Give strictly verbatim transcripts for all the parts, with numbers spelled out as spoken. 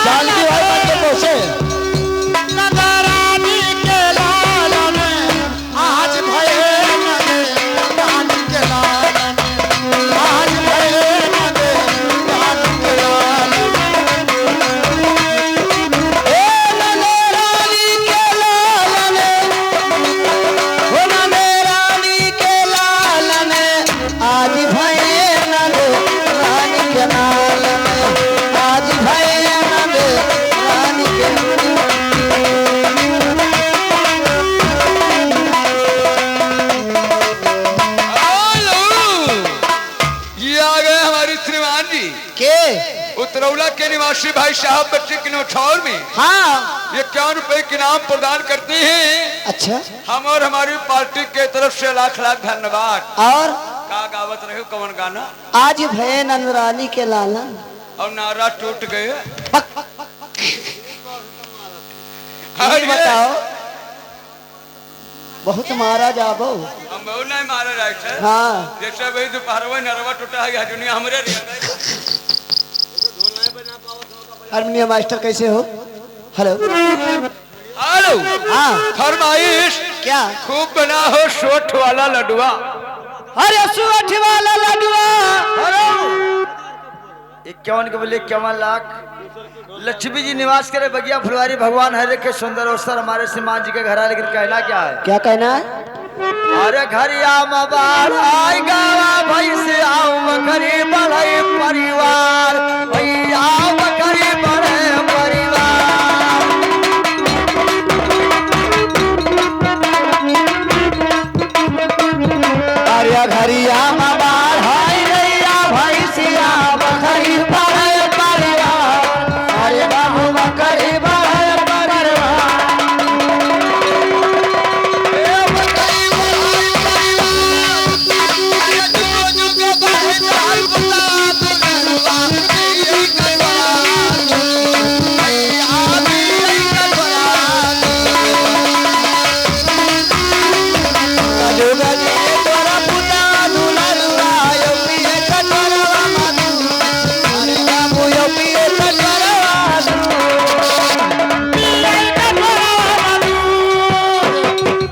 जानकी भाई मत बोल से। आज भये नंद रानी के लालन, आज भये नंद रानी के लालन। ए नंद रानी के लालन, ओ नंद रानी के लालन, आज भये नंद रानी के लालन, आज भये नंद रानी के। हेलो, ये आ गए हमारे श्रीमान जी। के? उतरौला के निवासी भाई साहब बच्चे के नौछावर में हाँ। इक्यावन रुपए के इनाम प्रदान करते हैं। अच्छा। हम और हमारी पार्टी के तरफ से लाख लाख धन्यवाद। और? का गावत रहे हो, कौन गाना? आज भये नंद रानी के लालन। और नारा टूट गए। पक। अरे। ये बताओ, बहुत मारा जाबो। हम बहुत नहीं मारा जाए थे। हाँ। जैसे भाई दोपहर में नरवा टूटा है, यह दुनिया हमरे लिए। हारमोनियम मास्टर कैसे हो? हेलो। हेलो। हाँ। फरमाइश। क्या? खूब बना हो सोठ वाला लडुआ। अरे सोठ वाला लडुआ। हेलो। इक्यावन के बोले इक्यावन लाख। लक्ष्मी जी निवास करे बगिया फुलवारी, भगवान हरे के सुंदर अवसर हमारे श्रीमान जी के घर आए, लेकिन कहना क्या है? क्या कहना है? अरे घरिया में बाढ़ आई गावा, भैंस आऊ बकरी बढ़े परिवार, भैया बकरी बढ़े परिवार। अरे घरिया में बाढ़ आई गैया, भैंसिया बकरी पड़े परिवार। अरे बाबू बकरी पड़े परिवार।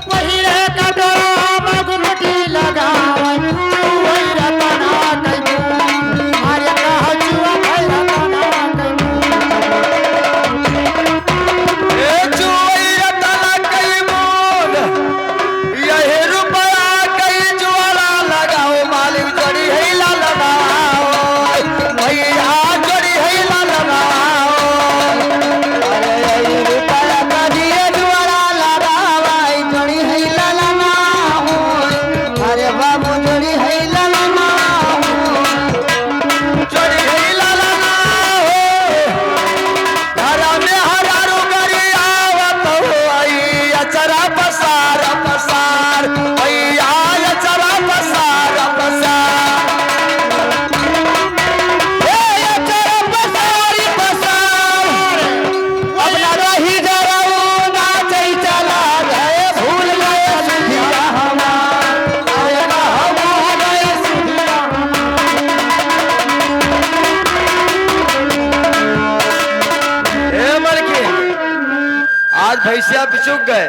पहिरे कटोरा में गुमटी लगावे, चुवई रतना कइबू। अरे कहा चुवा भई रतना कइबू। ए चुवई रतना कइबू। यही रुपया कई जुआला लगाओ, मालिक जोड़ी है लालना। भैया जोड़ी है लालना। अरे यही रुपया का दिए जुआला लगाओ, भाई जोड़ी है लालना। अरे बाबू जोड़ी है लालना। जोड़ी है लालना। घरा में हरारू गरियावत होई, अचरा पसार, पसार, भैया, अचरा पसार, पसार। ए, अचरा पसार, पसार। अब ना रही जराऊ, नाचई चला गए, भूल गए सुधिया हमार। अरे ना हम भूल गए सुधिया हमार। ए मलकिन, आज भैंसिया बिचुक गए।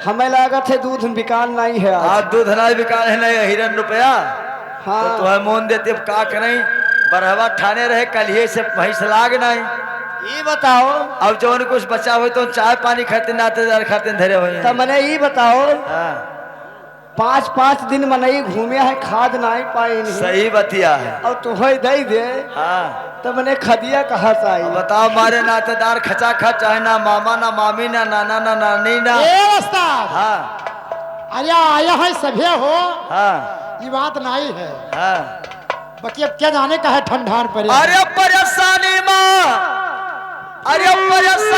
हमें लागत है दूध बिकान नहीं है आज। आज दूध नहीं बिकान है, नहीं हिरन रुपया। हाँ। तो तुम्हें मोन देते, अब का करें, बरहवा ठाने रहे, कलिए से भैंस लाग नहीं। ई बताओ। अब जौन कुछ बचा होई तो चाय पानी खातिर, नातेदार खातिर धरे होई हैं। तो मने ई बताओ। हाँ। पाँच, पाँच दिन मनई घूमे है, खाद नाई पाइन है। सही बतिया है। और तुहई दई दे, हाँ। तो मने खदिया कहाँ से आई? अब बताओ, मारे नातेदार खचाखच, चाहे ना मामा, ना मामी, ना नाना, ना नानी, ना। ए उस्ताद। हाँ। अरे आया है सभे हो। हाँ। ये बात नाई है। हाँ। बाकी अब क्या जाने का है ठंडान परे। अरे परेशानी मा, अरे परेशानी